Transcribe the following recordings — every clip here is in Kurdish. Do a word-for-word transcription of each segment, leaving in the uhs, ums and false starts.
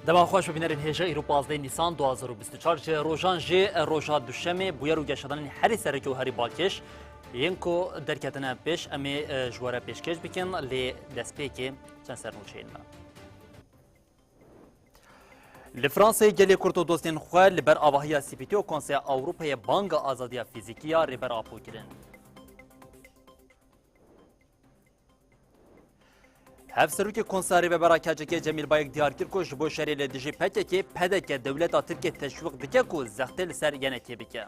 Dema xweş, bibînerên hêja, îro pazdeh Nîsan du hazar û bîst û çar ji rojan jî roja duşemê, bûyer û geşedanên herî sereke û herî balkêş yên ku derketine pêş, em ê, e, ji we re pêşkêş bikin, lê destpêkê çend sernûçeyên me. Li Fransayê gelê Kurd û dostên xwe li ber avahiya C P T û Konseya Ewropayê banga azadiya fîzîkî ya Rêber Apo kirin. Hevserokê Konseya Rêvebera K C K Cemîl Bayik diyar kir ku ji bo şerê li dijî P K K, P D K dewleta Tirkiyê teşwîq dike ku zextê li ser G N K bike.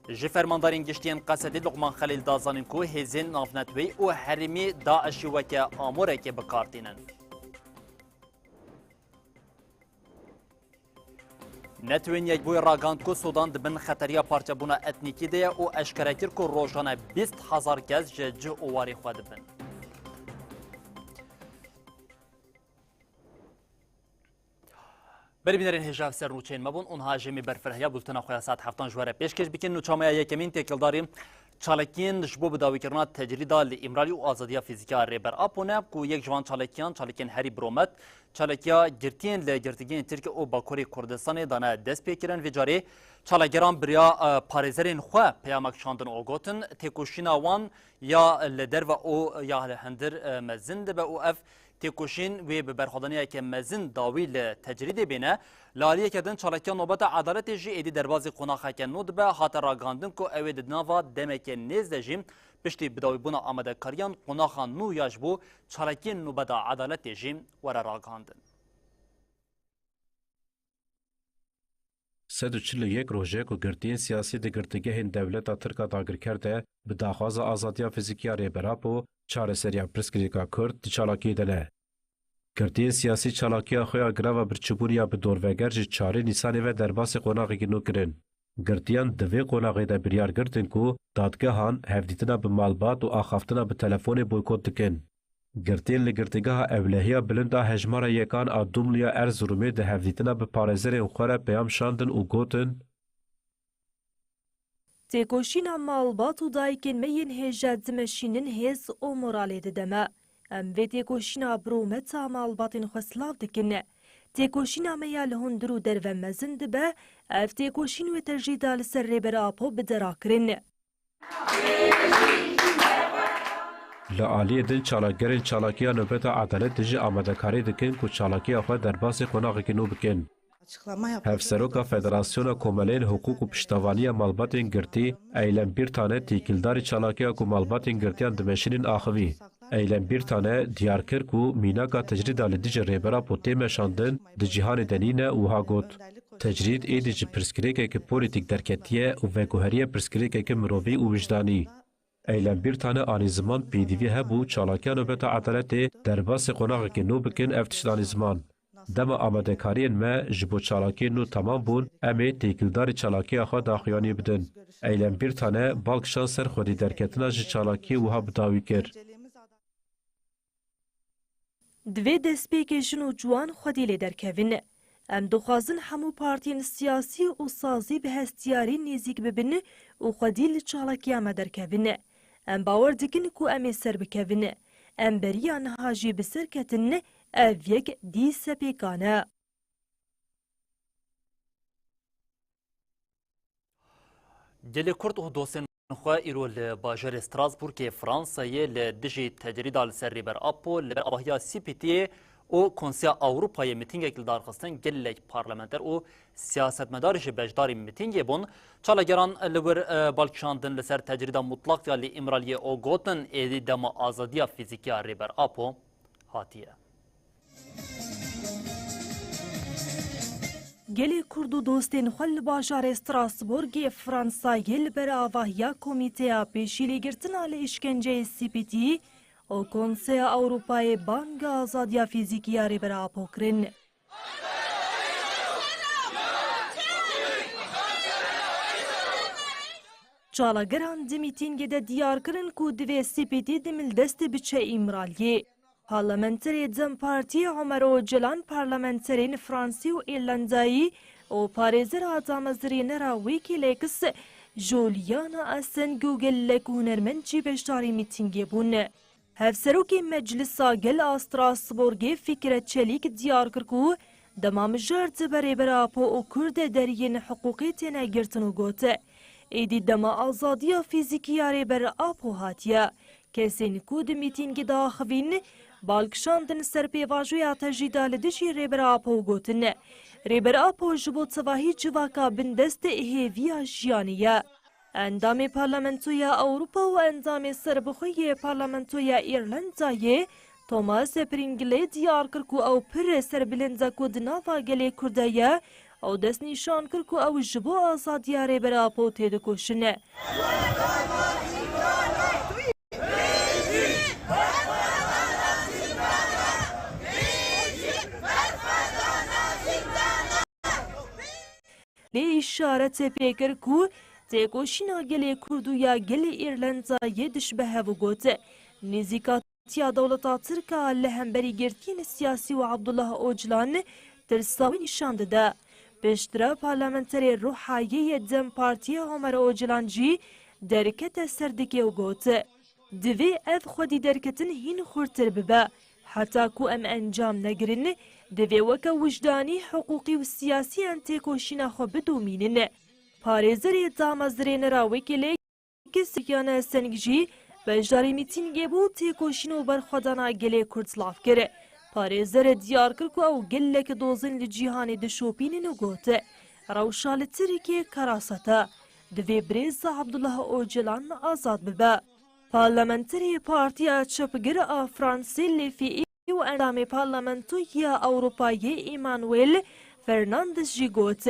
Ji fermandarên giştî yên Qesedî Luqman Xelîl da zanîn ku hêzên navneteweyî û herêmî DAIŞ'î weke amorekê bi kar tînin. Netewên Yekbûyî ragihand ku Sûdan di bin xeteriya parçebûna etnîkî de ye û eşkere kir ku rojane bîst hezar kes ji cih û warê xwe dibin. Belê bînerên hêja, ev ser nûçeyên me bûn û niha jê me berfireh ya bultena xwe ya saet heftan ji we re pêşkêş bikin. Nûça me ya yekemîn têkildarî çalakiyên ji bo bidawîkirina tecrîda li Îmralî û azadiya fîzîkî ya Rêber Apo ne, ku yek ji van çalakiyan, çalakiyên herî biromet, çalakiya girtiyên li girtîgehên Tirkiye û Bakurê Kurdistanê dane destpêkirin. Vê carê çalakgeran bi riya, e, parêzerên xwe peyamek şandin û gotin, têkoşîna wan ya li derve û ya li hundir, e, mezin dibe û ev têkoşîn wê bi berxwedaniyeke mezin dawî li tecrîdê bêne. Li aliyeke din, çalakiya Nobeta Edaletê jî êdî derbazî qonaxeke nû dibe. Hate ragihandin ku ew ê di nava demeke nêz de jî piştî bidawîbûna amadekariyan qonaxa nû ya ji bo çalakiyên Nobeta Edaletê jî were ragihandin. Sed û çil û yek roj e ku girtiyên siyasî di girtîgehên dewleta Tirk a dagirker de bi daxwaza azadiya fîzîkî ya Rêber Apo, çareseriya pirsgirêka Kurd, di çalakiyê de ne. Girtiyên siyasî çalakiya xwe ya greva birçîbûnê ya bi dorveger ji çarê Nîsanê ve derbasî qonaxekî nû kirin. Girtiyan di vê qonaxê de biryar girtin ku dadgehan hevdîtina bi malbat û axaftina bi telefonê boykot dikin. Girtiyên li Girtîgeha Ewlehiya Bilind a Hejmara Yekan a Dumluya Erzurumê di hevdîtina bi parêzerên xwe re peyam şandin û gotin, Têkoşîna malbat û dayikên me yên hêja dimeşînin hêz û moralê dide me. Em vê têkoşîna birûmet a malbatên xwe silav dikin. Têkoşîna me ya li hundir û derve mezin dibe, ev têkoşîn wê tecrîda li ser Rêber Apo bide rakirin. Li aliyê din çalakgerên Çalakiya Nobeta Edaletê jî amadekarî dikin ku çalakiya xwe derbasî qonaxekî nû bikin. Hevseroka Federasyona Komeleyên Hiqûq û Piştevaniya Malbatên Girtî, Eylem Bîrtane, têkildarî çalakiya ku malbatên girtiyan dimeşînin axivî. Eylem Bîrtane diyar kir ku mînaka tecrîda li dijî Rêber Apo tê meşandin di cîhanê de nîne û wiha got, Tecrîd êdî ji pirsgirêkeke polîtîk derketiye û veguheriye pirsgirêkeke mirovî û wijdanî. Eylem Bîrtane anî ziman pêdivî hebû çalakiya Nobeta Edaletê derbasî qonaxekê nû bikin, ev tişt anî ziman. Dema amadekariyên me ji bo çalakiyên nû temam bûn, em ê têkildarî çalakiya xwe daxuyaniyê bidin. Eylem Bîrtane bal kişand ser xwedî derketina ji çalakiyê wiha bi dawî kir. Divê destpêkê jin û ciwan xwedî lê derkevin. Em dixwazin hemû partiyên siyasî û sazî bi hestiyarî nêzîk bibin û xwedî li çalakiya me derkevin. Em bawer dikin ku em ê serbikevin. Em beriya niha jî bi ser ketin, ev yek dîse pêkan e. Gelê Kurd û dostên xwe îro li bajarê Strasbourgê Fransayê li dijî tecrîda li ser Rêber Apo li ber avahiya C P T û Konseya Ewropayê mitîngek li dar xistin, gelek parlamenter û siyasetmedar jî beşdarî mitîngê bûn. Çalakgeran li wir, e, balkişandin li ser tecrîda mutlaq ya li Îmraliyê û gotin, êdî dema azadiya fîzîkî ya Rêber Apo hatiye. Gelê Kurd û dostên xwe li bajarê Strasbourgê Fransayê li ber avahiya Komîteya Pêşîlêgirtina li Îşkenceyê C P T û Konseya Ewropayê banga azadiya fîzîkî ya Rêber Apo kirin. Çalakgeran di mîtîngê de diyar kirin ku divê C P T demildestê biçe Îmraliyê. Parlamenterê DEM Partî Omer Ocalan, parlamenterên Fransî û Îrlandayî û parêzera damezrênera Wikileaks Juliana Assange û gelek hunermend jî beşdarî mîtîngê bûn. Hevserokê Meclisa Gel a Strasbourgê Fikret Çelîk diyar kir ku dema mijar dibe Rêber Apo û Kurd deriyên hiqûqê têne girtin û got, êdî dema azadiya fîzîkî ya Rêber Apo hatiye. Kesên ku di mîtîngê diaxivîn, bal kişandin ser pêvajoya tecrîda li dijî Rêber Apo û gotin, Rêber Apo ji bo tevahî civaka bindest hêviya jiyanê ye. Endamê Parlamentoya Ewropa û endamê serbixwe yê Parlamentoya Îrlandayê Thomas Pringle diyar kir ku ew pir serbilind e ku di nava gelê Kurd de ye. Ew destnîşan kir ku ew ji bo azadiya Rêber Apo têdikoşin. Lê îşaret pê kir ku têkoşîna gelê Kurd û ya gelê Îrlandayê diş bi hev û got, nêzîkatiya dewleta Tirk a li hemberî girtiyên siyasî û Abdullah Ocalan tirsa wî nîşan dide. Piştre parlamenterê Ruhayê yê DEM Partiyê Omer Ocalan jî derkete ser dikê û got, divê ev xwedî derketin hîn xurtir bibe. Heta ku em encam negirin, divê weke wijdanî, hiqûqî û siyasî em têkoşîna xwe bidomînin. Parêzerê damezrênera Wikileaks Julian Assange jî beşdarî mîtîngê bû, têkoşîn û berxwedana gelê Kurd silav kir. Parêzer diyar kir ku ew gelek dozên li cîhanê dişopînin û got, rewşa li Tirkiyê keraset e. Divê birêz Abdullah Ocalan azad bibe. Parlamenterê Partiya Çepgir a Fransê L F I û endamê Parlamentoya Ewropayê Emmanuel Fernandes jî got,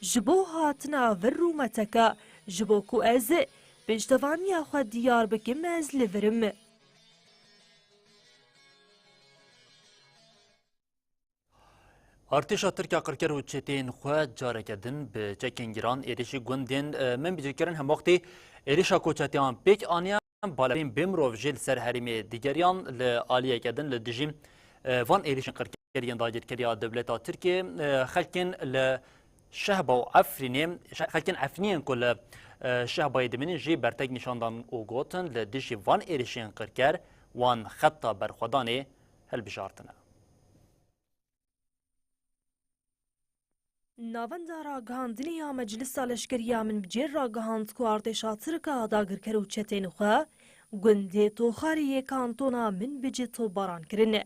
ji bo hatina vir rûmeteke, ji bo ku ez piştevaniya xwe diyar bikim, ez li vir im. Artêşa Tirk a qirker û çeteyên xwe careke din bi çekên giran êrişî gundên, e, Minbicê kirin. Hemwextî êrişa ku çeteyan pêk aniye, balafirên bêmirov jî li ser herêmê digeriyan. Li aliyeke din li dijî, e, van êrişên qirker yên dagirkeriya dewleta Tirkiyê, e, xelkên li Şehba û Efrînê, şe-, xelkên Efrînê yên ku li, e, Şehbayê dimînin jî bertek nîşan dan û gotin, li dijî van êrişên qirker wan xeta berxwedanê hilbijartine. Navenda ragihandinê ya Meclisa Leşkerî ya Minbicê ragihand ku artêşa Tirk a dagirker û çetên xwe gundê Toxarê yê kantona Minbicê topbaran kirine.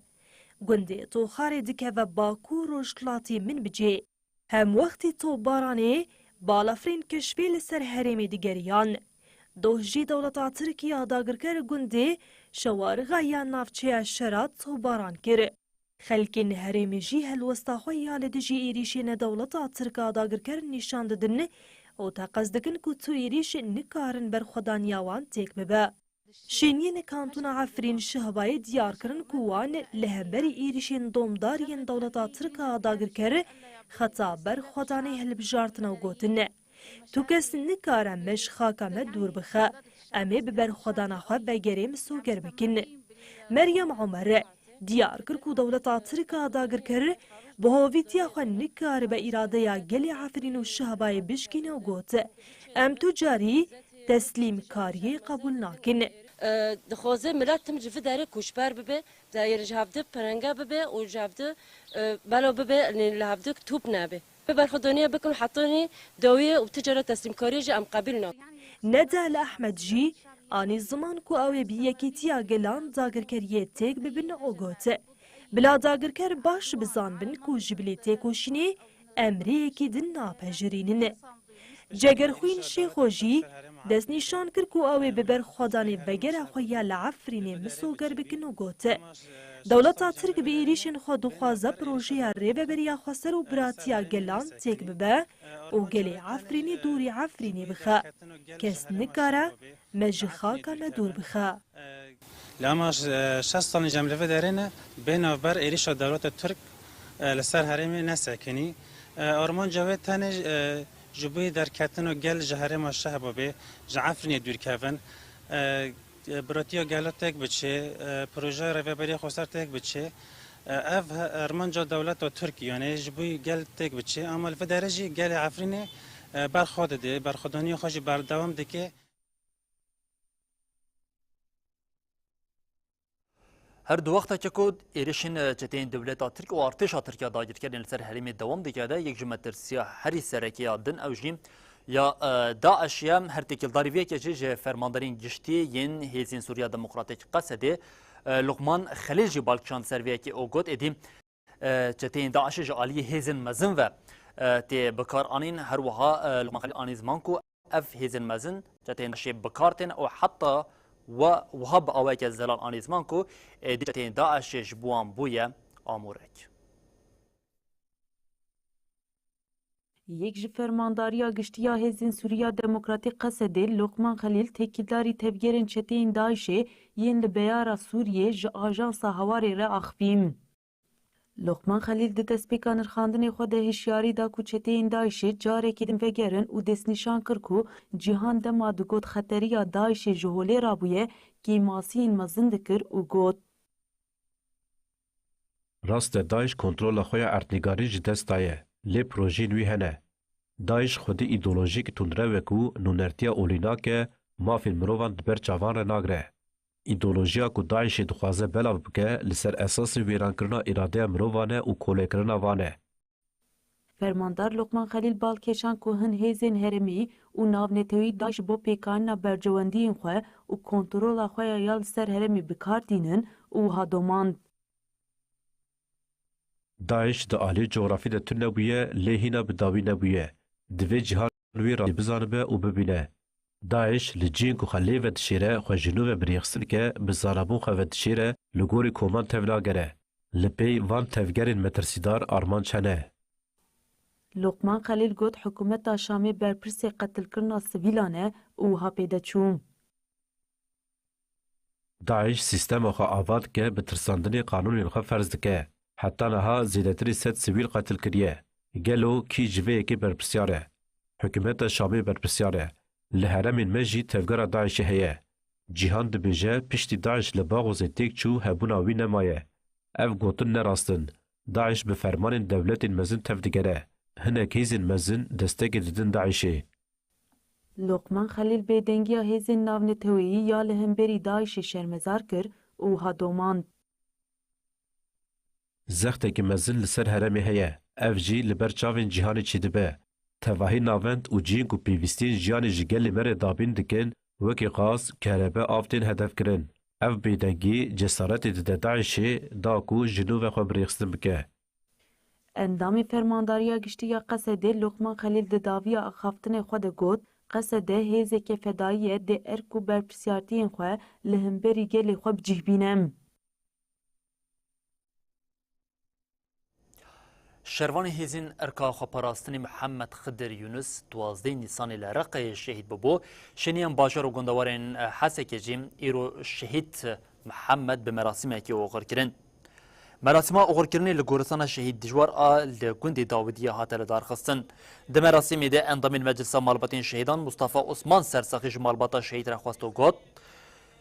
Gundê Toxarê dikeve bakur rojhilatê Minbicê. Hemwextî topbaranê balafirên keşfê li ser herêmê digeriyan. Doh jî dewleta Tirk ya dagirker gundê Şewarixa ya navçeya Şerat topbaran kir. Xelkên herêmê jî helwesta xwe ya li dijî êrîşên dewleta Tirk a dagirker nîşan didin û teqez dikin ku tu êrîş nikarin berxwedaniya wan têk bibe. Şêniyên kantona Efrîn Şehbayê diyar kirin ku wan li hemberî êrîşên domdar yên dewleta Tirk a dagirker xeta berxwedanê hilbijartine û gotin, tu kes nikare me ji xaka me dûr bixe. Em ê bi berxwedana xwe vegerê misoger bikin. Meryem Omer diyar kir ku dewleta Tirk a dagirker bi hovîtiya xwe nikaribe îradeya gelê Efrîn û Şehbayê bişkîne û got, em tu carî teslîmkariyê qebûl nakin. E, dixwaze milet tim ji vî derê koçber bibe, dayê ji hevdi pirenge bibe û ji hevdi, e, bela bibe, li hevdi top nebe. Bi berxwedaniya bikin hetanî dawiyê û ti cara teslîmkariyê jî em qebîl nakin. Nedal Ehmed jî anî ziman ku ew ê bi yekîtiya gelan dagirkeriyê têk bibin û got, bila dagirker baş bizanbin ku ji bilî têkoşînê em rêyekî din napejirînin. Cegerxwîn Şêxo jî destnîşan kir ku ew ê bi berxwedanê vegera xwe ya li Efrînê misoger bikin û got, dewleta Tirk bi êrîşên xwe dixwaze projeya rêveberiya xweser û biratiya gelan têk bibe û gelê Efrînê dûrî Efrînê bixe. Kes nikare me ji xaka me dûr bixe. Li hema, e, şeş salên ji em li vê derê ne, bê navber êrîşa dewleta Tirk, e, li ser herêmê nesekinî. E, armanca wê tenê, e, ji bo derketina gel ji herêma Şehba bê, ji Efrînê dûr kevin. E, biratiya gela têk biçe, e, projeya rêveberiya xweser têk biçe. E, ev he-, armanca dewleta Tirk, yanî ji bo gel têk biçe. Ama li vê derê jî gelê Efrînê, e, berxwe dide, berxwedaniya xwe jî berdewam dike. Her di wextekê ku êrişên, e, çeteyên dewleta Tirk û artêşa Tirkiya dagirkerên li ser herêmê dewam dike de, yek ji metirsiya herî sereke ya din ew jî ya, e, DAIŞ ye. Her têkildarî vê yekê jî ji fermandarên giştî yên Hêzên Sûriya Demokratîk, Qesedê, e, Luqman Xelîl jî bal kişand ser vê yekê û got, êdî, e, çeteyên DAIŞê ji aliyê hêzên mezin ve, e, tê bikaranîn. Her wiha, e, Luqman Xelîl anî ziman ku ev hêzên mezin çeteyên DAIŞê bi kar tên û heta we wiha bi awayeke zelal anî ziman ku êdî çeteyên DAIŞê ji bo wan bûye amûrek. Yek ji Fermandariya Giştî ya Hêzên Sûriya Demokratîk, Qesedê, Lokman Xelîl, têkildarî tevgerên çeteyên DAIŞê yên li beyara Sûriyê ji Ajansa Hawarê re axivî. Lokman Xelîl di destpêka nirxandinê xwe de hişyarî da ku çeteyên DAIŞê carekî din vegerin û destnîşan kir ku cîhan dema digot xeteriya DAIŞê ji holê rabûye, kêmasiyên mezin dikir û got, Rast e, DAIŞ kontrola xwe ya erdnîgarî ji dest daye, lê projeyên wî hene. DAIŞ xwedî îdeolojîk tundrew e ku nûnertiya olî nake, mafên mirovan di ber çavan re nagre. Îdeolojiya ku DAIŞê dixwaze belav bike, li ser esasê wêrankirina îradeya mirovan e û kolekirina van e. Fermandar Lokman Xelîl bal kêşan ku hin hêzên herêmî û navnetewî DAIŞ ji bo pêkanîna berjewendiyên xwe û kontrola xwe ya ya li ser herêmê bi kar tînin û wiha domand. DAIŞ di aliyê cografî de tune bûye, lê hîna bi dawî nebûye. Divê cîhan wî rastî bizanibe û bibîne. DAIŞ li cihên ku xwe lê vedişêre, xwe ji nû ve bi rêxistin dike, bi zanabûn xwe vedişêre, li gorî koman tevnagere. Li pey van tevgerên metirsîdar armanc hene. Lokman Xelîl got, hikûmeta Şamê berpirsê qetilkirina sivîlan e û wiha pê de çû. DAIŞ sîstema xwe ava dike, bi tirsandinê qanûnên xwe ferz dike. Heta niha zêdetirî sed sivîl qetil kiriye. Gelo kî ji vê yekê berpirsiyar e? Hikûmeta Şamê berpirsiyar e. Li herêmên me jî tevgera DAIŞê heye. Cîhan dibêje piştî DAIŞ li Baxozê têk çû, hebûna wî nemaye. Ev gotin ne rast in. DAIŞ bi fermanên dewletên mezin tevdigere. Hinek hêzên mezin destekê didin DAIŞê. Lokman Xelîl bêdengiya hêzên navneteweyî ya li hemberî DAIŞê şermezar kir û wiha domand. Zextekî mezin li ser herêmê heye. Ev jî li ber çavên cîhanê çêdibe. Tevahî navend û cihên ku pêvîstiyên jiyanê ji gelê me re dabîn dikin, wekî gaz, kerebe, av tên hedefkirin. Ev bêdengî cesaretê dide DAIŞê da ku ji nû ve xwe bi rêxistin bike. Endamê Fermandariya Giştî ya Qesedê Lokman Xelîl di dawiya axaftinê xwe de got, Qesede hêzeke fedayî ye, dê erk û berpirsiyartiyên xwe li hemberî gelê xwe bi cih bîne. Şervanê Hêzên Erka Xweparastinê Mihemed Xidir Yunus duwazdeh Nîsanê li Reqeyê şehîd bibû. Şêniyên bajar û gundewarên Hesekê jî îro şehîd Mihemed bi merasîmekê oxir kirin. Merasîma oxirkirinê li goristana Şehîd Dijwar a li gundê Dawidiyê hate lidarxistin. Di merasîmê de endamên Meclisa Malbatên Şehîdan Mustafa Osman sersaxî ji malbata şehîd re xwest û got,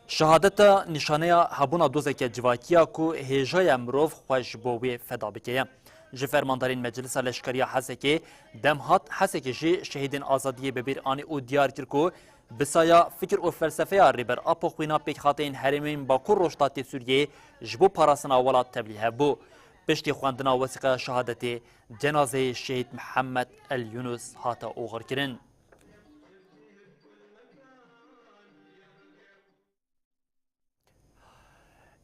Şehadeta nîşaneya hebûna dozeke civakî ya ku hêja ye mirov xwe ji bo wê feda bike ye. Ji fermandarên Meclisa Leşkeriya Hesekê dem hat, Hesekê jî şehîdên azadiyê bi bîr anî û diyar kir ku bi saya fikir û felsefeya Rêber Apo xwîna pêkhateyên herêmên Bakur Rojhilatê Sûriyeyê ji bo parastina welat tevlîhev bû. Piştî xwendina wesîqeya şehadetê, cenazeyê Şehîd Mihemed El Yunus hate oxirkirin.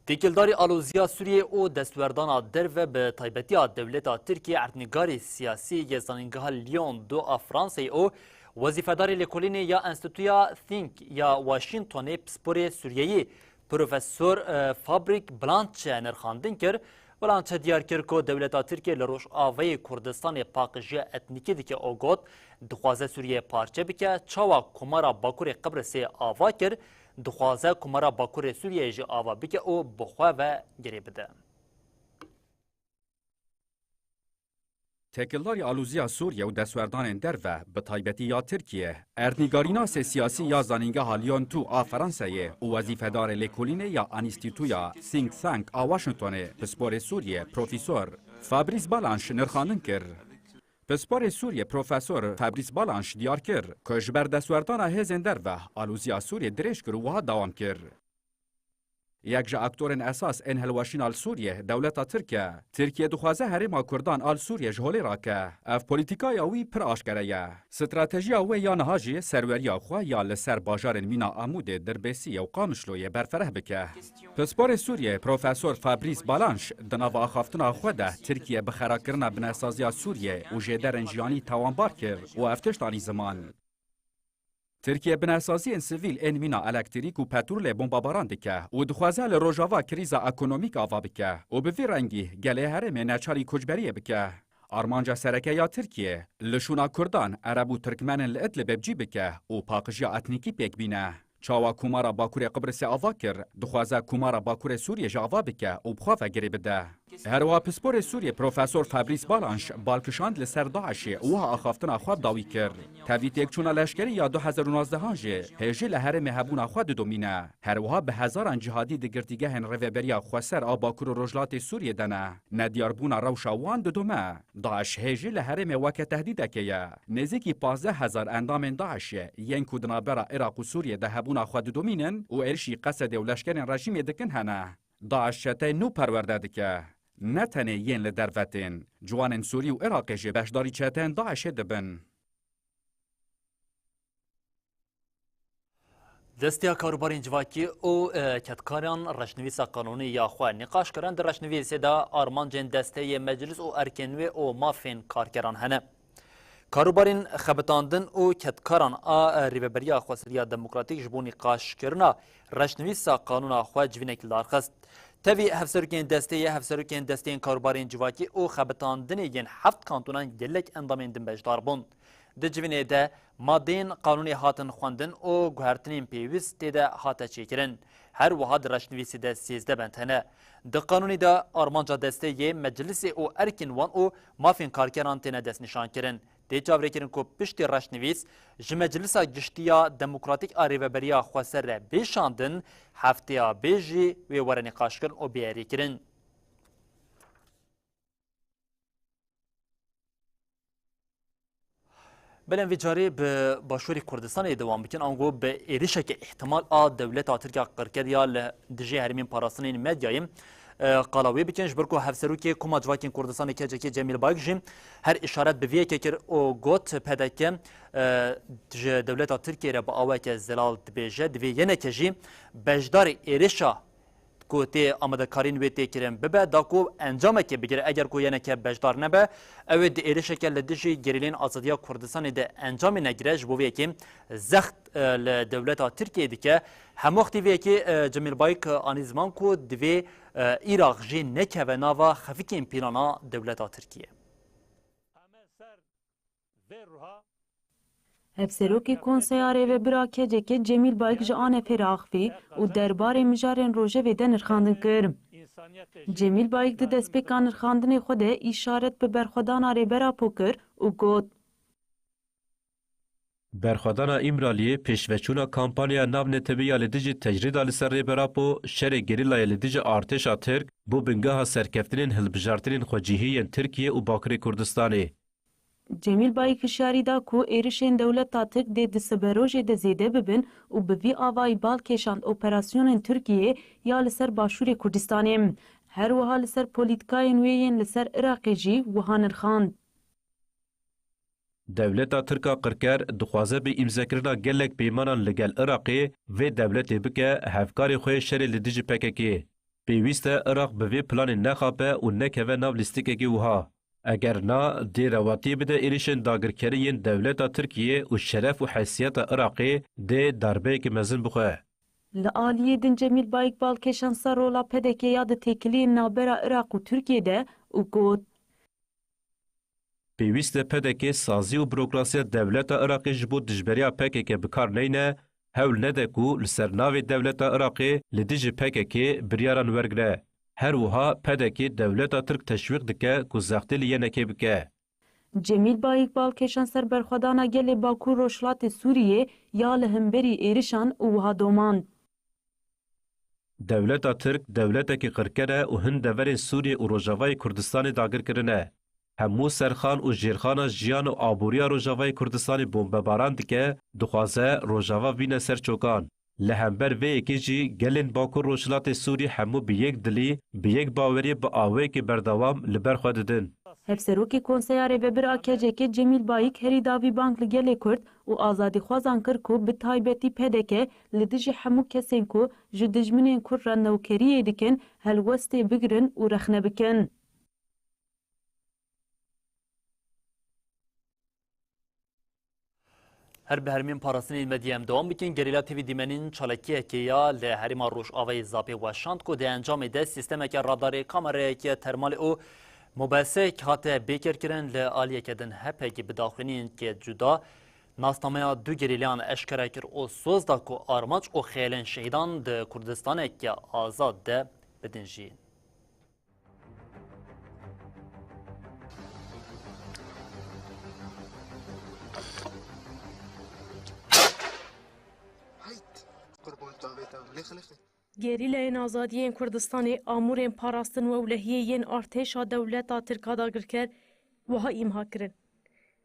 Têkildarî aloziya Sûriyê û destwerdana derve, bi taybetiya dewleta Tirkiyê, erdnîgarê siyasî yê Zanîngeha Lyon du a Fransayê û wezîfedarê lêkolînê ya Enstîtuya Think ya Washingtonê, pisporê Sûriyeyî Profesor, e, Fabrice Blanche nirxandin kir. Blanche diyar kir ku dewleta Tirkiyê li Rojavayê Kurdistanê paqijiya etnîkî dike û got, dixwaze Sûriyeyê parçe bike, çawa Komara Bakurê Qibrisê ava kir, dixwaze Komara Bakurê Sûriyeyê jî ava bike û bi xwe ve girê bide. Têkildarî aloziya Sûriye û destwerdanên derve, bi taybetî ya Tirkiye, erdnîgarînasê siyasî ya Zanîngeha Lyon du a Fransayê û wezîfedarê lêkolînê ya Enstîtuya Think Tank a Washingtonê, pisporê Sûriye, Profesor Fabrice Balanche nirxandin kir. Pisporê Sûriye Profesor Fabrice Balanche diyar kir ku ji ber destwerdana hêzên derve aloziya Sûriye dirêj kir û wiha dewam kir. Yek ji aktorên esas ên hilweşîna li Sûriyê dewleta Tirk e. Tirkiye dixwaze herêma Kurdan a li Sûriyê ji holê rake. Ev polîtîkaya wî pir aşkere ye. Stratejiya wê ya niha jî serweriya xwe ya li ser bajarên mîna Amûdê, Dirbêsiyê û Qamişloyê berfereh bike. Pisporê Sûriyê Profesor Fabrice Balanche di nava axaftina xwe de Tirkiye bi xerakirina binesaziya Sûriyê û jêderên jiyanî tawanbar kir û ev tişt anî ziman. Tirkiye binesaziyên sivîl ên mîna elektrîk û petrolê bombabaran dike û dixwaze li Rojava krîza ekonomîk ava bike û bi vî rengî gelê herêmê neçarî koçberiyê bike. Armanca sereke ya Tirkiye, li şûna Kurdan, Ereb û Tirkmenên li Idlibê bi cî bike û paqijiya etnîkî pêk bîne. Çawa Komara Bakurê Qibrisê ava kir, dixwaze Komara Bakurê Sûriyê jî ava bike û bi xwe ve girê bide. Her wiha pisporê Sûriyê Profesor Fabrice Balanche bal kişand li ser DAIŞê û wiha axaftina xwe bi dawî kir. Tevî têkçûna leşkerî ya du hezar û nozdehan jî hêjî li herêmê hebûna xwe didomîne. Her wiha bi hezaran cihadî di girtîgehên Rêveberiya Xweser a Bakur û Rojhilatê Sûriyê de ne. Nediyarbûna rewşa wan didome. DAIŞ hêjî li herêmê weke tehdîdekê ye. Nêzîkî pazdeh hezar endamên DAIŞê yên ku di navbera Iraq û Sûriyê de hebûna xwe didomînin û êrişî Qesedê û leşkerên rejîmê dikin hene. DAIŞ çeteyên nû perwerde dike. Ne tenê yên li derve tên, ciwanên Sûrî û Iraqê jî beşdarî çeteyên DAIŞê dibin. Desteya Karûbarên Civakî û, e, Kedkaran reşnivîsa qanûnî ya xwe nîqaş kirin. Di reşnivîsê de armancên desteyê meclis û erkên wê û mafên karkeran hene. Karûbarên xebitandin û kedkaran a Rêveberiya Xweseriya Demokratîk ji bo nîqaşkirina reşnivîsa qanûna xwe civînekî li dar xist. Tevî hevserokên desteyê, hevserokên desteyên karûbarên civakî û xebitandinê yên heft kantonan gelek endamên din beşdar bûn. Di civînê de madeyên qanûnê hatin xwendin û guhertinên pêwîst tê de hate çêkirin. Her wiha di reşnivîsê de sêzdeh bend hene. Di qanûnê de armanca desteyê, meclisê û erkên wan û mafên karkeran têne destnîşankirin. Tê çavrêkirin ku piştî reşnivîs ji Meclisa Giştî ya Demokratîk a Rêveberiya Xweser re bê şandin, hefteya bê jî wê were nîqaşkirin û bê erêkirin. Belên vê carê bi Başûrê Kurdistanê dewam bikin, ango bi êrişeke îhtimal a dewleta Tirk ya qirker ya li dijî herêmên parastinên medyayê, e, qala wê bikin, ji ber ku Hevserokê Koma Civakên Kurdistanê K C K Cemîl Bayik jî her îşaret bi vê yekê kir û got, P D K, e, ji dewleta Tirkiyê re bi aweke zelal dibêje, divê yeneke jî beşdarî êrişa ku tê amadekarîn wê tê kirin bibe, da ku encamekê bigire. Eger ku yeneke beşdar nebe, ew ê di êrişeke li dijî gerîlên azadiya Kurdistanê de encamê negire. Ji bo vê yekê zext, e, li dewleta Tirkiyê dike. Hemwextî vê yekê, e, Cemîl Bayik, e, anî ziman ku divê, e, Iraq jî nekeve nava xefikên pîlana dewleta Tirkiyê. Hevserokê Konseya Rêvebir a K C K Cemîl Bayik ji A N F'ê re axivî û derbarê mijarên rojevê de nirxandin kir. Cemîl Bayik di destpêka nirxandinê xwe de îşaret bi berxwedana Rêber Apo kir û got, Berxwedana Îmraliyê, pêşveçûna kampanya navnetewî ya li dijî tecrîda li ser Rêber Apo, şerê gerîlayê li dijî artêşa Tirk, bû bingeha serkeftinên hilbijartinên xwecihî yên Tirkiye û Bakurê Kurdistanê. Cemîl Bayik hişyarî da ku êrişên dewleta Tirk dê di siberojê de zêde bibin û bi vî avayî bal kêşand operasyonên Tirkiyeyê ya li ser Başûrê Kurdistanê. Her wiha li ser polîtîkayên wê yên li ser Iraqê jî wiha nirxand. Dewleta Tirk a qirker dixwaze bi îmzekirina gelek peymanan li gel Iraqê vê dewletê bike hevkarê xwe yê şerê li dijî P K K. Pêwîst e Iraq bi vê planê nexape û nekeve nav lîstikekê wiha. Eger na, dê rewatiyê bide êrişên dagirkerî yên dewleta Tirkiyê û şeref û heysiyeta Iraqê dê darbeyeke mezin bixwe. Li aliyê din Cemîl Bayik bal kêşand ser rola P D K ya di têkiliyên navbera Iraq û Tirkiyê de û got, Pêwîst e P D K sazî û burokrasiya dewleta Iraqê ji bo dijberiya P K K bi kar neyne, hewl nede ku li ser navê dewleta Iraqê li dijî P K K biryaran wergire. Her wiha P D K dewleta Tirk teşwîq dike ku zextê li yenekê bike. Cemîl Bayik bal kêşand ser berxwedana gelê Bakur Rojhilatê Sûriyê ya li hemberî êrişan û wiha domand. Dewleta Tirk dewletekî qirker e û hin deverên Sûriyê û Rojavayê Kurdistanê dagir kirine. Hemû serxan û jêrxana jiyan û aboriya Rojavayê Kurdistanê bombebaran dike, dixwaze Rojava bîne ser çokan. Li hember vê yekê jî gelên Bakur Rojhilatê Sûrî hemû bi yek dilî, bi yek baweriyê bi awayekî berdewam li ber xwe didin. Hevserokê Konseya Rêvebir a K C K Cemîl Bayik herî dawî bang li gelê Kurd û azadîxwazan kir ku bi taybetî P D K li dijî hemû kesên ku ji dijminên Kurd re newkeriyê dikin, helwestê bigirin û rexne bikin. Her bi hermên parastinên me diyem dewam bikin. Gerîla T V dîmenên çalakiyekê ya li herêma Rojavayê Zapê weşand ku di encamê de sîstemeke radarê, kamerayeke termalê û mobeseyek hate bêkêrkirin. Li aliyeke din H P G bi daxuyaniyeke cuda nasnameya du gerîlayan eşkere kir û soz da ku armanc û xeyalên şehîdan di Kurdistaneke azad de bidin jiyîn. Gerîlayên Azadiyên Kurdistanê amûrên parastin û ewlehiyê yên artêşa dewleta Tirk a dagirker wiha îmha kirin.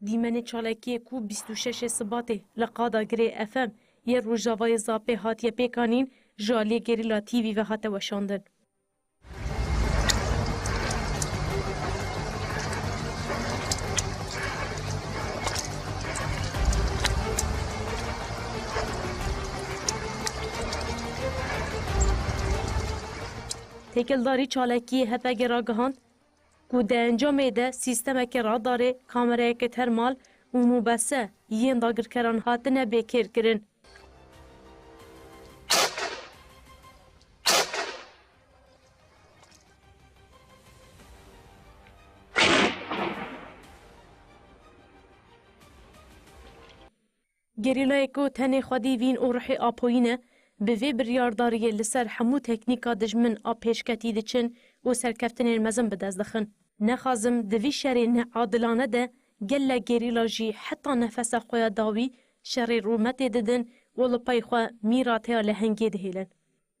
Dîmenê çalakiyê ku bîst û şeş Sibatê li qada Girê F M yê Rojavayê Zapê hatiye pêkanîn, ji aliyê Gerîla T V ve hate weşandin. Têkildarî çalakiyê H P G ragihand ku di encamê de sîstemeke radarê, kamerayeke termal û mobese yên dagirkeran hatine bêkêrkirin. Gerîlayê ku tenê xwedî vîn û ruhê Apoyî ne, bi vê biryardariyê li ser hemû teknîka dijmin a pêşketî diçin û serkeftinên mezin bi dest dixin. Nexazim di vî şerê neadilane de gelek gerîla jî heta nefesa xwe ya dawî şerê rûmetê didin û li pey xwe mîrateya lehengê dihêlin.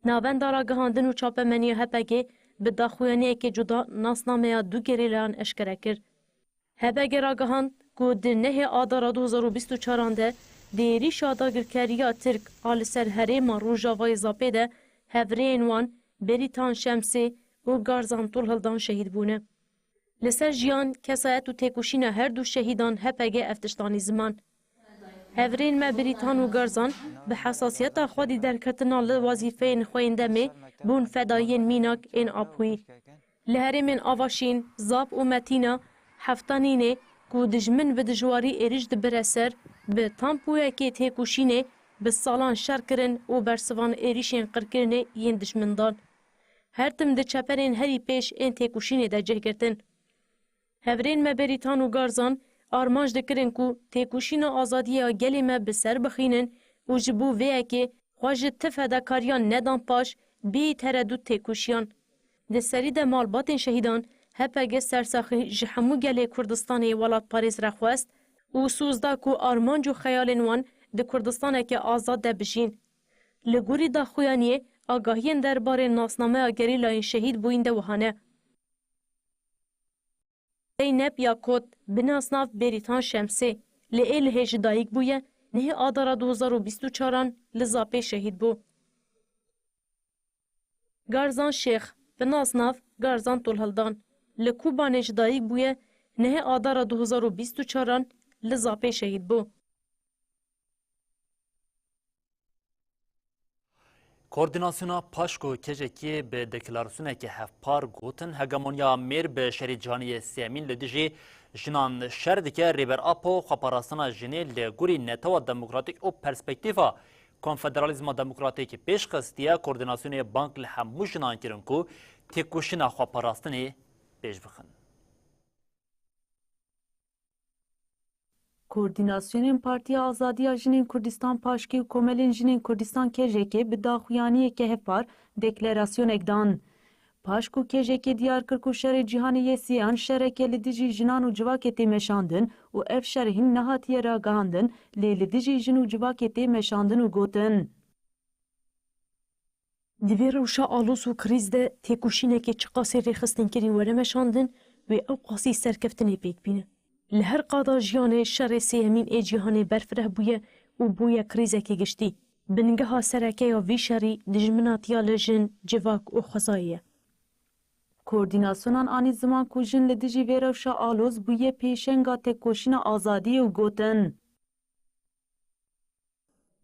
Navenda Ragihandin û Çapemeniya H P G bi daxuyaniyekê cuda nasnameya du gerîlayan eşkere kir. H P G ragihand ku di nehê Adara du hezar û bîst û çaran de di êrîşa dagirkeriya Tirk a li ser herêma Rojavayê Zapê de hevrêyên wan Berîtan Şemsê û Garzan Tulhildan şehîd bûne. Li ser jiyan, kesayet û têkoşîna her du şehîdan H P G ev tişt anî ziman. Hevrên me Brîtan û Garzan bi hesasiyeta xwedî derketina li wezîfeyên xwe yên demê bûn fedayiyên mînak ên Apoyî. Li herêmên Avaşîn, Zap û Metîna hefta nînê ku dijmin bi dijwarî êrîş dibire ser, bi tampûyekê têkoşînê bi salan şer kirin û bersivan êrîşên qirkirinê yên dijmin dan. Her tim di çeperên herî pêş ên têkoşînê de cih girtin. Hevrên me Berîtan û Garzan armanc dikirin ku têkoşîna azadiyê ya gelê me bi ser bixînin û ji bo vê yekê xwe ji ti fedakariyan nedan paş, bêyî teredût têkoşiyan. Di serî de malbatên şehîdan H P G sersaxî ji hemû gelê Kurdistanê welatparêz re xwest û soz da ku armanc û xeyalên wan di Kurdistaneke azad de bijîn. Li gorî daxuyaniyê, agahiyên derbarê nasnameya gerîlayên şehîd bûyîn de wiha ne. Zeynep Yakot, bi nasnav Bêrîtan Şemsê, li Êlihê ji dayik bûye, nehê Adara du hezar û bîst û çaran li Zapê şehîd bû. Garzan Şêx, bi nasnav Garzan Tulhildan, li Kobanê ji dayik bûye, nehê Adara du hezar û bîst û çaran li Zapê şehîd bû. Koordînasyona PAJK û K J K bi deklarasyoneke hevpar gotin, hegemonya mêr bi şerê cîhanê yê sêyemîn li dijî jinan şer dike. Rêber Apo xweparastina jinê li gorî netewa demokratîk û perspektîfa konfederalîzma demokratîk pêş xistiye. Koordînasyonê bang li hemû jinan kirin ku têkoşîna xweparastinê pêş bixin. Koordînasyonên Partiya Azadiya Jinên Kurdistan, PAJK'ê, û Komelên Jinên Kurdistan, K J K, bi daxuyaniyeke hevpar deklarasyonek dan. PAJK û K J K diyar kir ku şerê cîhanê yê sêyan şereke li dijî jinan û civakê tê meşandin û ev şer hîn nehatiye ragihandin, lê li dijî jin û civakê tê meşandin û gotin. Di vê rewşa aloz û krîz de têkoşînekê çiqasî rêxistinkirî were meşandin, wê ewqasî serkeftinê pêk bîne. Li her qada jiyanê şerê sêyemîn ê cîhanê berfireh bûye û bûye krîzekê giştî. Bingeha sereke ya vî şerî dijminatiya li jin, civak û xwezayê ye. Koordînasyonan anî ziman ku jin li dijî vê rewşa aloz bûye pêşenga têkoşîna azadiyê û gotin: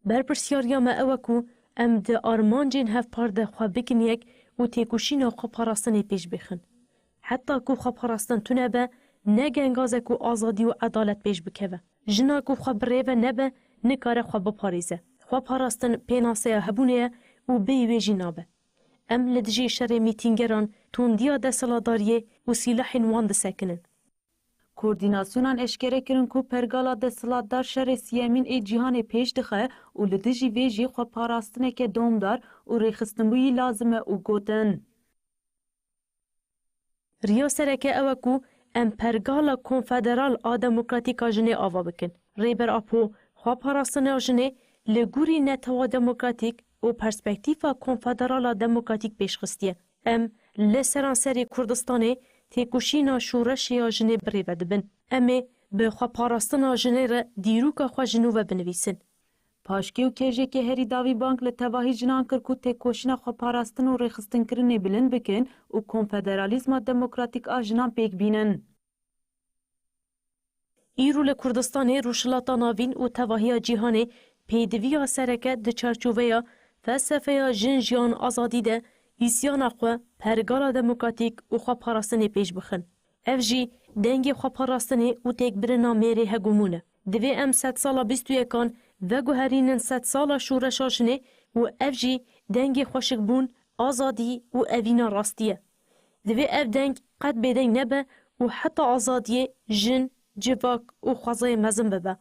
Berpirsyariya me ew e ku em di armancên hevpar de xwe bikin yek û têkoşîna xweparastinê pêş bixin. Heta ku xweparastin tune be, ne gengazek û azadî û edalet pêş bikeve. Jina ku xwe birêve nebe, nikare xwe biparêze. Xweparastin pênaseya hebûnê ye û bêyî wê jî nabe. Em li dijî şerê mîtîngeran, tundiya desthilatdariyê û sîlehên wan disekinin. Koordînasyonan eşkere kirin ku pergala desthilatdar şerê siyemîn ê cîhanê pêş dixe û li dijî vê jî xweparastineke domdar û rêxistinbûyî lazim e û gotin: Riya sereke ew e ku em pergala konfederal a demokratîka jinê ava bikin. Rêber Apo xweparastina jinê li gorî netewa demokratîk û perspektîfa konfederala demokratîk pêş xistiye. Em li seranserê Kurdistanê têkoşîna şoreşê ya jinê birêve dibin. Em ê bi xweparastina jinê re dîroka xwe ji nû ve binivîsin. Paşkê û kêjekê herî dawî bang li tevahî jinan kir ku têkoşîna xweparastin û rêxistinkirinê bilind bikin û konfederalîzma demokratîk a jinan pêk bînin. Îro li Kurdistanê, Rojhilata Navîn û tevahiya cîhanê pêdiviya sereke di çarçoveya felsefeya jin, jiyan, azadî de îsyana xwe, pergala demokratîk û xweparastinê pêş bixin. Ev jî dengê xweparastinê û têkbirina mêrê hegemon e. Divê em sedsala bîst û yekan veguherînin sedsala şoreşa jinê û ev jî dengê xweşikbûn, azadî û evîna rastî ye. Divê ev deng qet bêdeng nebe û heta azadiyê jin, civak û xwezayê mezin bibe.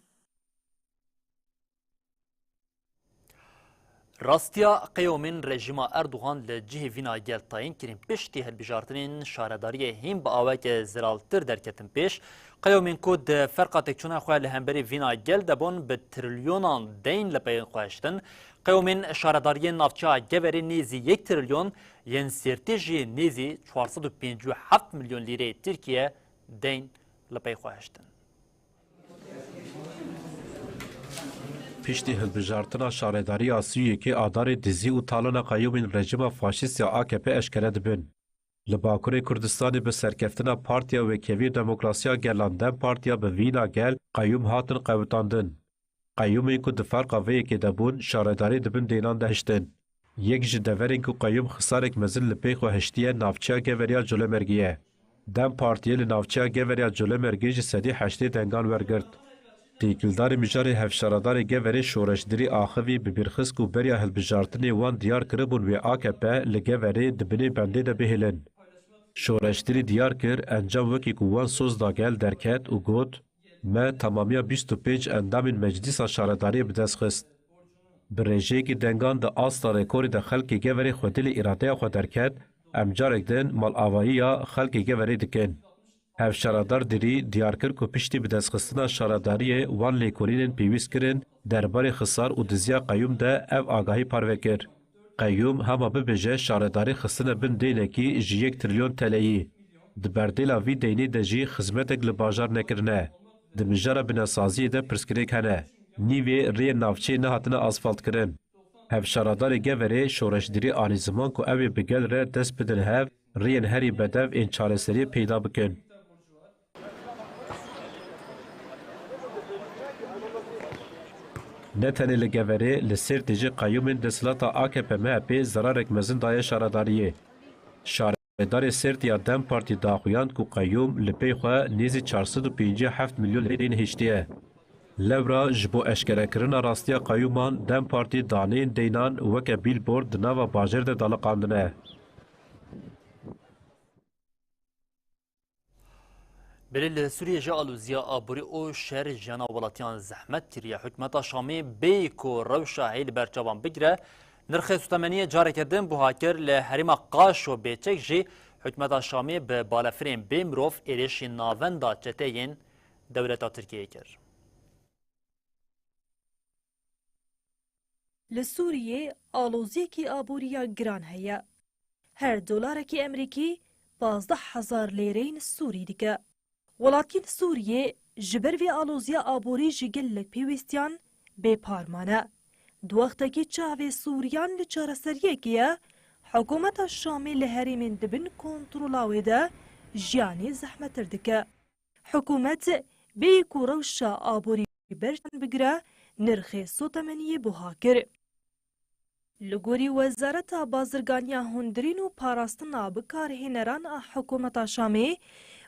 Rastiya qeyomên rejîma Erdogan li cihê vîna gel tayîn kirin. Piştî hilbijartinên şaredariyê hîn bi aweke zelaltir derketin pêş. Qeyomên ku di ferqa têkçûna xwe li hemberî vîna gel de bûn, bi trilyonan deyn li pey xwe hiştin. Qeyomên şaredariyên navçeya Geverê nêzî yek trilyon, yên Sêrtê jî nêzî çar sed û pêncî û heft milyon lîreyê Tirkiye deyn li pey xwe hiştin. Piştî hilbijartina şaredariya sî û yekê Adarê dizî û talana qeyûmên rejîma faşîst ya A K P eşkere dibin. Li Bakurê Kurdistanê bi serkeftina Partiya Wêkevî û Demokrasiya Gelan DEM Partiya bi vîna gel qeyûm hatin qewitandin. Qeyûmên ku di ferqa vê yekê de bûn, şaredarî di bin deynan de hiştin. Yek ji deverên ku qeyûm xisarek mezin li pey xwe hiştiye, navçeya Gever ya Colemêrgê ye. DEM Partiyê li navçeya Gever ya Colemêrgê ji sedî heştê dengan wergirt. Têkildarê mijarê hevşaredarê Geverê Şoreş Dirî axivî bi bîrxist ku beriya hilbijartinê wan diyar kiribûn wê A K P li Geverê di binê bendê de bihêlin. Şoreş Dirî diyar kir, encam wekî ku wan soz da gel derket û got, Me temamiya bîst û pênc endamên Meclîsa Şaredariyê bi dest xist. Bi rêjeyekî dengan di asta rekorê de xelkê Geverê xwedî li îradeya xwe derket, em carek din malavayiya xelkê Geverê dikin. Hevşaredar Dirî diyar kir ku piştî bidestxistina şaredariyê wan lêkolînên pêwîst kirin, derbarê xisar û diziya qeyûm de ev agahî parve kir. Qeyûm hema bibêje şaredarî xistine bin deynekî ji yek trilyon teleyî. Di berdêla vî deynê de jî xizmetek li bajar nekirine. Di mijara binesaziyê de pirsgirêk hene. Nîvê rêyên navçeyê nehatine asfaltkirin. Hevşaredarê Geverê Şoreş Dirî anî ziman ku ew ê bi gel re dest bidin hev, rêyên herî bedev ên çareseriyê peyda bikin. Ne tenê li Geverê, li Sêrtê jî qeyûmên desthilata A K P M H P zerarek mezin daye şaredariyê. Şaredarê Sêrtê ya DEM Partî daxuyand ku qeyûm li pey xwe nêzî çar sed û pêncî û heft milyon lîrên hiştiye. Lewra ji bo eşkerekirina rastiya qeyûman DEM Partî daneyên deynan weke bîlbord di nava bajêr de daliqandine. Belê li Sûriyê jî aloziya aborî û şer jiyana welatiyan zehmet kiriye. Hikûmeta Şamê bêyî ku rewşa heyî li ber çavan bigire, nirxê sotemeniyê careke din buha kir. Li herêma Qaşo Bêçek jî hikûmeta Şamê bi balefirên bê mirov êrişî navenda çeteyên dewleta Tirkiyeyê kir. Li Sûriyê aloziyekî aborî ya giran heye. Her dolarekî Amerîkî pazdeh hezar lêreyên Sûrî dike. Welatiyên Sûriyê ji ber vê aloziya aborî ji gelek pêwîstiyan bêpar mane. Di wextekî çavê Sûriyan li çareseriyekê ye, hikûmeta Şamê li herêmên di bin kontrola wê de jiyanê zehmettir dike. Hikûmet bêyî ku rewşa aborî berçavdan bigire, nirxê sotemeniyê buha kir. Li gorî Wezareta Bazirganiya Hundirîn û Parastina Bikarhêneran a hikûmeta Şamê,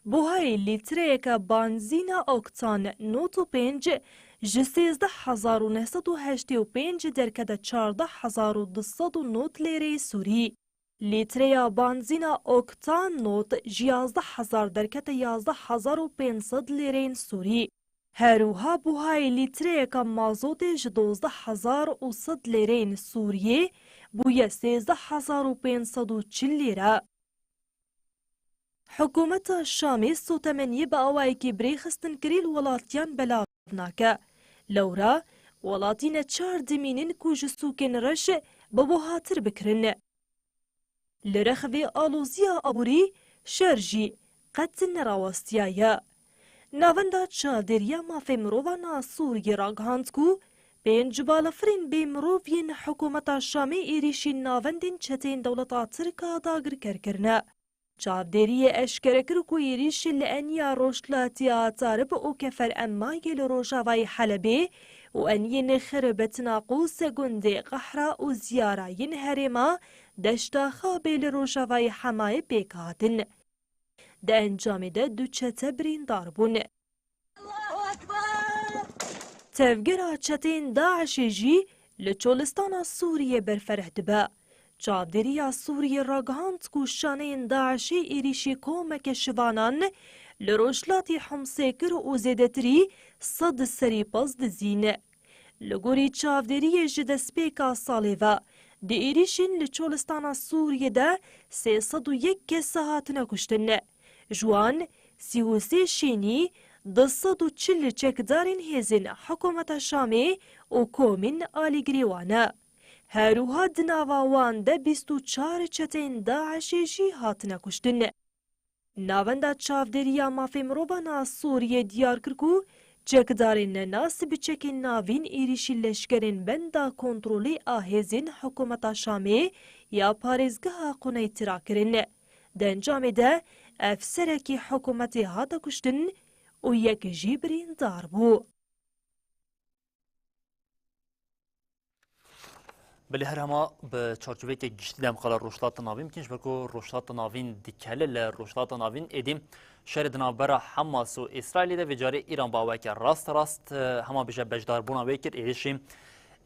buhayê lîtreyeke banzîna oktan nod û pênc ji sêzdeh hezar û neh sed û heştê û pênc derkete çardeh hezar û du sed û nod lêreyê Sûrî. Lîtreya banzîna oktan nod ji yazdeh hezar derkete yazdeh hezar û pênc sed lêreyên Sûrî. Her wiha buhayê lîtreyeka mazotê ji dozdeh hezar û sed lêreyên Sûriyê bûye sêzdeh hezar û pênc sed û çil lîre. Hikûmeta Şamê sotemeniyê bi awayekî birêxistinkirî li welatiyan belav nake. Lewra welatî neçar dimînin ku ji sûkên reş bi buhatir bikirin. Li rex vê aloziya aborî şer jî qet nerawestiyaye. Navenda Çavdêriya Mafê Mirovan a Sûriyê ragihand ku pênc balafirên bê mirov yên hikûmeta Şamê êrîşî navendên çeteyên dewleta Tirk a dagirker kirine. Çavdêriyê eşkere kir ku êrîşên li eniya rojhilatî a Tarib û Kefer Emmayê li rojavayê Helebê û eniyên Xirbetina Qûs gundê Qehra û Ziyara yên herêma Deşta Xabê li rojavayê Hemayê pêk hatin. Di encamê de du çete birîndar bûn. Tevgera çeteyên DAIŞê jî li çolistana Sûriyê berfereh dibe. Çavdêriya Sûriyê ragihand ku şaneyên DAIŞê êrîşî komeke şivanan li rojhilatê Homsê kir û zêdetirî sed serî pez dizîn. Li gorî çavdêriyê ji destpêka salê ve di êrîşên li çolistana Sûriyê de sê sed û yek kes hatine kuştin. Ji wan sî û sê şînî, du sed û çil çekdarên hêzên hikûmeta Şamê û komên alîgirê wan e. Her wiha di nava wan de bîst û çar çeteyên DAIŞê jî hatine kuştin. Navenda Çavdêriya Mafê Mirovan a Sûriyê diyar kir ku çekdarên nenas bi çekên navîn êrîşî leşkerên benda kontrolê a hêzên hikûmeta Şamê ya parêzgeha Quneytira kirin. Di encamê de efserekî hikûmetê hate kuştin û yek jî birîndar bû. Belê her hema bi çarçoveyeke giştî de em qala Rojhilata Navîn bikin, ji ber ku Rojhilata Navîn dikele li Rojhilata Navîn êdî şerê di navbera Hamas û Îsraîlê de, vê carê Îran bi awayeke rasterast, e, hema bêje beşdarbûna wê kir, êrîşî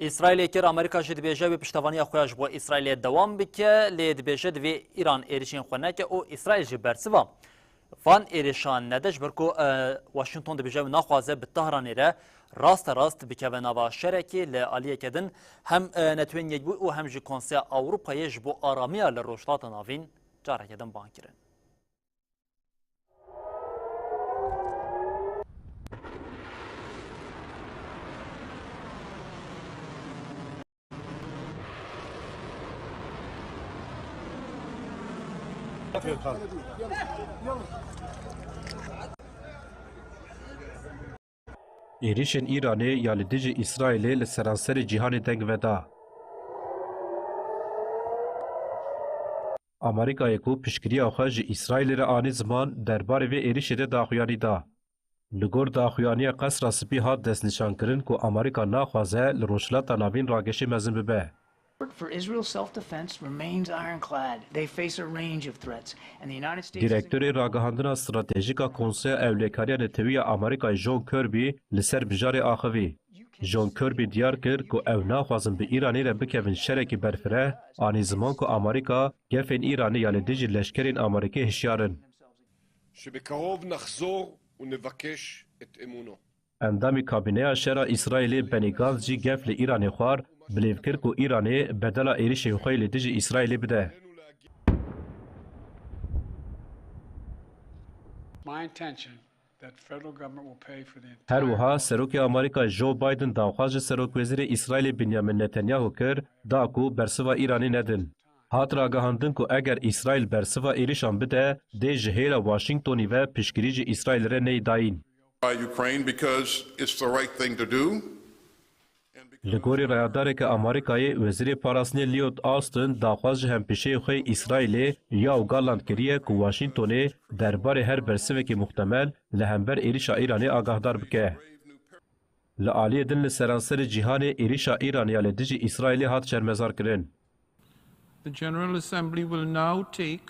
Îsraîlê kir. Amerîka jî dibêje wê piştevaniya xwe ya ji bo Îsraîlê dewam bike, lê dibêje divê Îran êrîşên xwe neke û Îsraîl jî bersiva van êrişan nede, ji ber ku, e, Washington dibêje ew naxwaze bi Tahranê re raste rast bikeve nava şerekê li aliyeke din hem, e, Netewên Yekbûyî û hem jî Konseya Ewropayê ji bo aramiya li Rojhilata Navîn careke din bang kirin. Êrîşên Îranê ya li dijî Îsraîlê li seranserê cîhanê deng veda. Amerîkayê ku piştgiriya xwe ji Îsraîlê re anî ziman, derbarê vê êrîşê de daxuyanî da. Li gor daxuyaniya Qesra Spî hat destnîşankirin ku Amerîka naxwaze li Rojhilata Navîn rageşê mezin bibe. For Israel's self-defense remains ironclad. They face a range of threats, and the United States is Direktorê Ragihandina Stratejîk a Konseya Ewlekariya Netewî ya Amerîkayê John Kirby li ser mijarê axivî. John Kirby diyar kir ku ew naxwazin bi Îranê re bikevin şerekî berfireh, anî ziman ku Amerîka gefên Îranê ya li dijî leşkerên Amerîkê hişyar in. שבקרוב נחזור ונבקש את אמונו. Endamê kabîneya şera Îsraîlê Benî Gantz jî gef li Îranê xwar, bilêv kir ku Îranê bedela êrişên xwe yê li dijî Îsraîlê bide. My intention that the federal government will pay for the entire Her wiha Serokê Amerîka Joe Biden daxwaz ji Serokwezîrê Îsraîlê Benjamin Netanyahu kir, da ku bersiva Îranê nedin. Hat ragihandin ku eger Îsraîl bersiva êrişan bide, dê ji hêla Washingtonî ve piştgirî ji Îsraîlê re neyê dayîn. By Ukraine because it's the right thing to do. Li gorî rayedareke Amerîkayê, Wezîrê Parastinê Lloyd Austin daxwaz ji hempêşeyê xwe yê Îsraîlê Yoav Gallant kiriye ku Washingtonê derbarê her bersivekî muhtemel li hember êrîşa Îranê agahdar bike. Li aliyê din li seranserê cîhanê êrîşa Îranê ya li dijî Îsraîlê hat şermezarkirin. The General Assembly will now take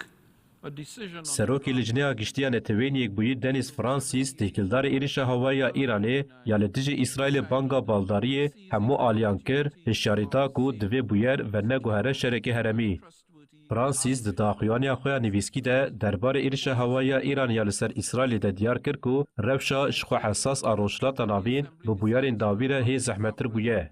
a decision on Serokê Lijneya Giştî ya Neteweyên Yekbûyî Denis Francis têkildarê êrîşa hewayî ya Îranê ya li dijî Îsraîlê banga baldariyê hemû aliyan kir, hişyarî da ku divê bûyer veneguhere şerekê herêmî. Francis di daxuyaniya xwe ya nivîskî de derbarê êrîşa hewayî ya Îranê ya li ser Îsraîlê de diyar kir ku rewşa ji xwe hesas a Rojhilata Navîn bi bûyerên dawî re hê zehmettir bûye.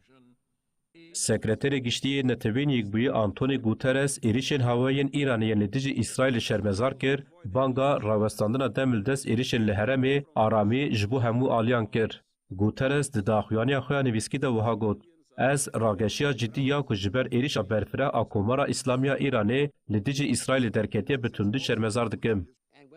Sekreterê Giştî yê Neteweyên Yekbûyî Antonio Guterres êrîşên hewayî yên Îranê yên li dijî Îsraîlê şermezar kir, banga rawestandina dem li dest êrîşên li herêmê aramî ji bo hemû aliyan kir. Guterres di daxuyaniya xwe ya nivîskî de wiha got, Ez rageşiya cidî ya ku ji ber êrîşa berfireh a Komara Îslamî ya Îranê li dijî Îsraîlê derketiye bi tundî şermezar dikim.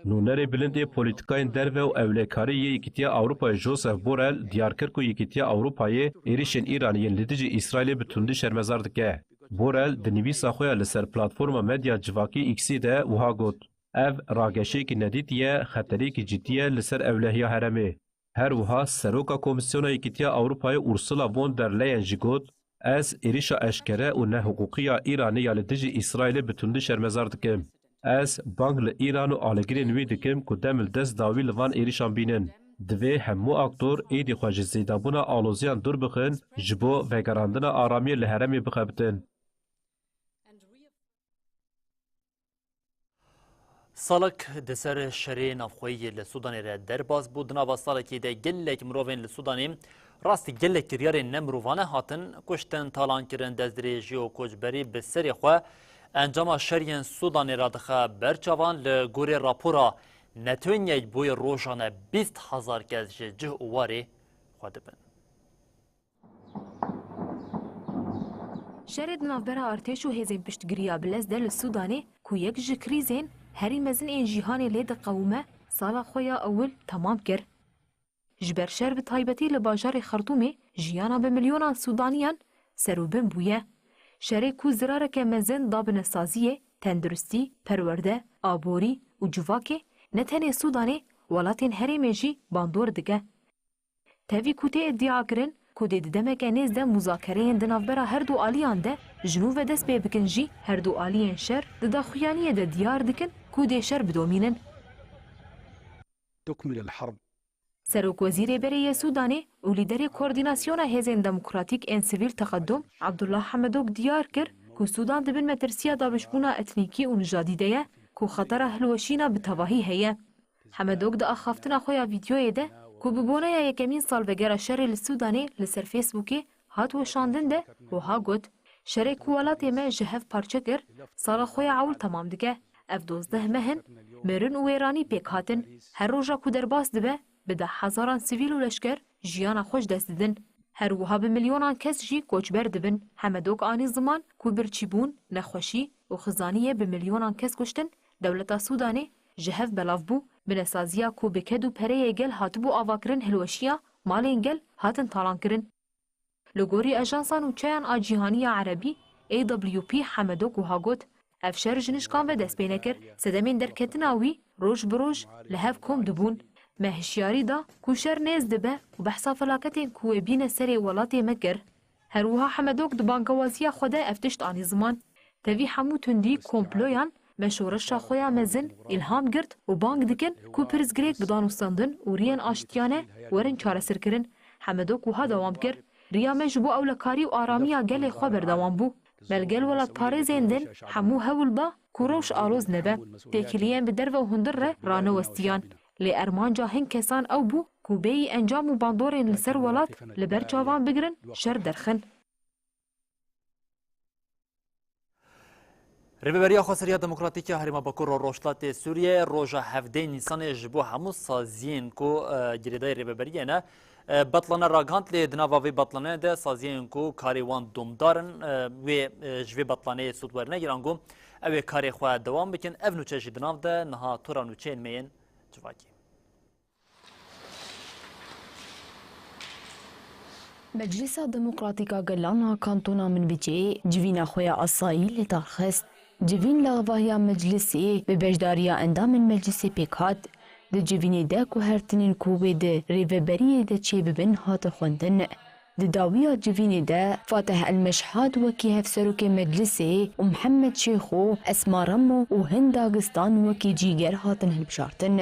Nûnerê bilind ê polîtîkayên derve û ewlekarî yê Yekîtiya Ewropayê Josep Borrell diyar kir ku Yekîtiya Ewropayê êrîşên Îranê yên li dijî Îsraîlê bi tundî şermezar dike. Borrell di nivîsa xwe ya li ser platforma medya civakî X-ê de wiha got, Ev rageşeyekî nedîtî ye, xeteriyekî cidî ye li ser ewlehiya herêmê. Her wiha Seroka Komîsyona Yekîtiya Ewropayê Ursula von der Leyen jî got, Ez êrîşa eşkere û nehiqûqî ya Îranê ya li dijî Îsraîlê bi tundî şermezar dikim. Ez bang li Îran û alîgirên wî dikim ku dem li dest dawî li van êrîşan bînin. Divê hemû aktor êdî xwe ji zêdabûna aloziyan dûr bixin, ji bo vegerandina aramiyê li herêmê bixebitin. Salek di ser şerê navxweyî li Sûdanê re derbas bû. Di nava salekê de gelek mirovên li Sûdanê rast gelek kiryarên nemirovane hatin kuştin, talan kirin, destdirêjî û koçberî bi serê xwe encama şeriyên Sûdanê radixe ber çavan. Li gorî rapora Netewên Yekbûyî rojane bîst hezar kes ji cih û warê xwe dibin. Şerê di navbera artêş û hêzên piştgiriya bilez de li Sûdanê, ku yek ji krîzên herî mezin ên cîhanê lê diqewime, sala xwe ya ewil temam kir. Ji ber şer, bi taybetî li bajarê Xertûmê, jiyana bi milyonan Sûdaniyan ser û bin bûye. Şerê ku zirareke mezin da binesaziyê, tenduristî, perwerde, aborî û civakê, ne tenê Sûdanê, welatên herêmê jî bandor dike. Tevî ku tê îdiakirin ku dê di demeke nêz de muzakereyên di navbera her du aliyan de ji nû ve dest pê bikin jî, her du aliyên şer di daxuyaniyê de diyar dikin ku dê şer bidomînin. تكمل الحرب. Serokwezîrê berê yê Sûdanê û lîderê Koordînasyona Hêzên Demokratîk ên Sivîl Teqedum, Abdullah Hamedok diyar kir ku Sûdan di bin metirsiya dabişbûna etnîkî û nijadî de ye ku xetera hilweşîna bi tevahî heye. Hemedok di axaftina xwe ya vîdyoyê de ku bi boneya yekemîn salvegera şerê li Sûdanê li ser Facebookê hat weşandin de wiha got, Şerê ku welatê me ji hev parçe kir, sala xwe ya ewil temam dike. Ev dozdeh meh in mirin û wêranî pêk hatin. Her roja ku derbas dibe, bi deh hezaran sivîl û leşker jiyana xwe ji dest didin. Her wiha bi milyonan kes jî koçber dibin. Hemedok anî ziman ku birçîbûn, nexweşî û xizaniyê bi milyonan kes kuştin, dewleta Sûdanê ji hev belav bû. Binesaziya ku bi ked û pereyê gel hatibû avakirin hilweşiya, malên gel hatin talankirin. Li gorî Ajansa Nûçeyan a Cîhanî ya Erebî, A W P, Hemedok wiha got, Ev şer ji nişkan ve dest pê nekir. Sedemên derketina wî roj bi roj li hev kom dibûn. Me hişyarî da ku şer nêz dibe û behsa felaketên ku wê bîne serê welatê me kir. Her wiha Hemedok di bangewaziya xwe de ev tişt anî ziman. Tevî hemû tundî, komployan, me şoreşa xwe ya mezin îlham girt û bang dikin ku pirsgirêk bi danûstandin û riyên aştiyane werin çareserkirin. Hemedok wiha dewam kir, Riya me ji bo ewlekarî û aramiya gelê xwe berdewam bû. Me li gel welatparêzên din hemû hewl da ku rewş aloz nebe. Têkiliyên bi derve û hundir re ranewestiyan. Lê armanca hin kesan ew bû ku bêyî encam û bandorên li ser welat li ber çavan bigirin, şer derxin. Rêveberiya Xweseriya Demokratîk ya Herêma Bakur û Rojhilatê Sûriyê roja hevdehê Nîsanê ji bo hemû saziyên ku, e, girêdayî rêveberiyê ne, e, betlane ragihand, lê di nava vê betlaneyê de saziyên ku karê wan domdar in, e, wê, e, ji vê betlaneyê sûd wernegir, ango ew ê karê xwe dewam bikin. Ev nûçe jî di nav de niha tora nûçeyên me yên civakî. Meclisa Demokratîk a Gelan a Kantona Minbicê civîna xwe ya asayî li dar xist. Civîn li avahiya meclisê bi beşdariya endamên meclisê pêk hat. Di civînê de ku her tinên ku wê di rêveberiyê de çêbibin hate xwendin. Di dawiya civînê de Fatih El Meşhad wekî hevserokê meclisê û Mihemed Şêxo, Esma Remo û Hind Dagistan wekî cîger hatin hilbijartin.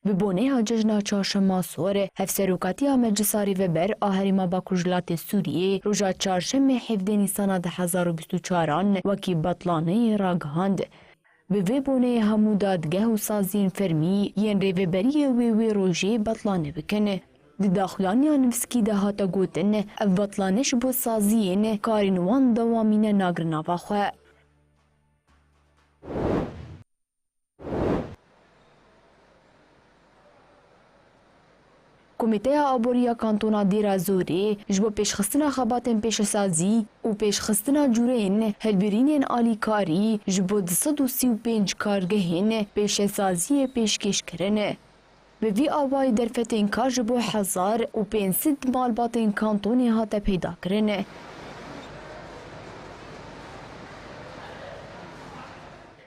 Bi boneya cejna Çarşema Sor, Hevserokatiya Meclisa Rêveber a Herêma Bakur ji Latê Sûriyê roja Çarşemê hevdeh Nîsana du hezar û bîst û çaran wekî betlaneyê ragihand. Bi vê boneyê hemû dadgeh û saziyên fermî yên rêveberiyê wê wê rojê betlane bikin. Di daxuyaniya nivîskî de hate gotin, ev betlane ji bo saziyên karên wan dewamî ne nagrin nava xwe. Komîteya Aborî ya Kantona Dêra Zorê ji bo pêşxistina xebatên pêşesazî û pêşxistina cûreyên hilbirînên alîkarî ji bo du sed û sî û pênc kargehên pêşesaziyê pêşkêş kirin. Bi vî awayî derfetên kar ji bo hezar û pênc sed malbatên kantonê hate peydakirin.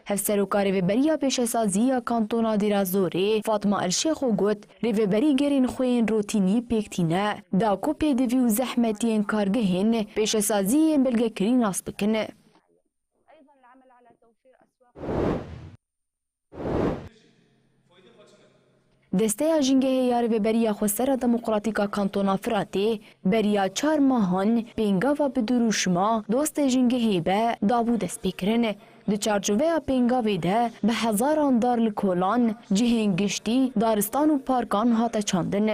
Hevseroka Rêveberiya Pêşesazî ya Kantona Dêra Zorê Fatma El Şêxo got, rêveberîgerên xwe yên rotînî pêk tîne, da ku pêdivî û zehmetiyên kargehên pêşesazî yên belgekirî nas bikin. Desteya Jîngehê ya Rêveberiya Xwesera Demokratîk a Kantona Firatê beriya çar mehan pêngava bi dirûşma Dostê Jîngehê be dabû destpêkirin. Di çarçoveya pêngavê de bi hezaran dar li kolan, cihên giştî, daristan û parkan hate çandin.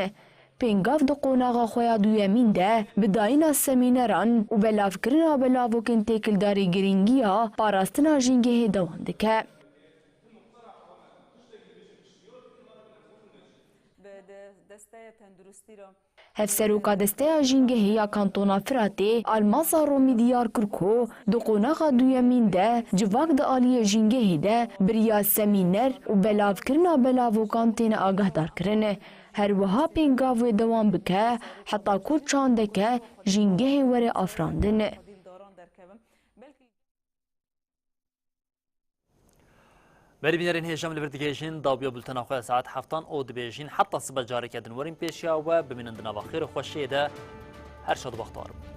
Pêngav di qonaxa xwe ya duyemîn de bi dayîna semîneran û belavkirina belavokên têkildarî girîngiya parastina jîngehê dewam dike. Hevseroka Desteya Jîngehê ya Kantona Firatê Almaza Romî diyar kir ku di qonaxa duyemîn de civak di aliyê jîngehê de bi riya semîner û belavkirina belavokan têne agahdarkirin. Her wiha pêngav wê dewam bike heta ku çandeke jîngehê were afirandin. Berî bînerên hêja, em li vir digihêjin dawiya bultena xwe ya saet heftan û dibêjin heta sibe careke din werin pêşiya we, bimînin di nava xêr û xweşiyê de. Her şad û bextewar bin.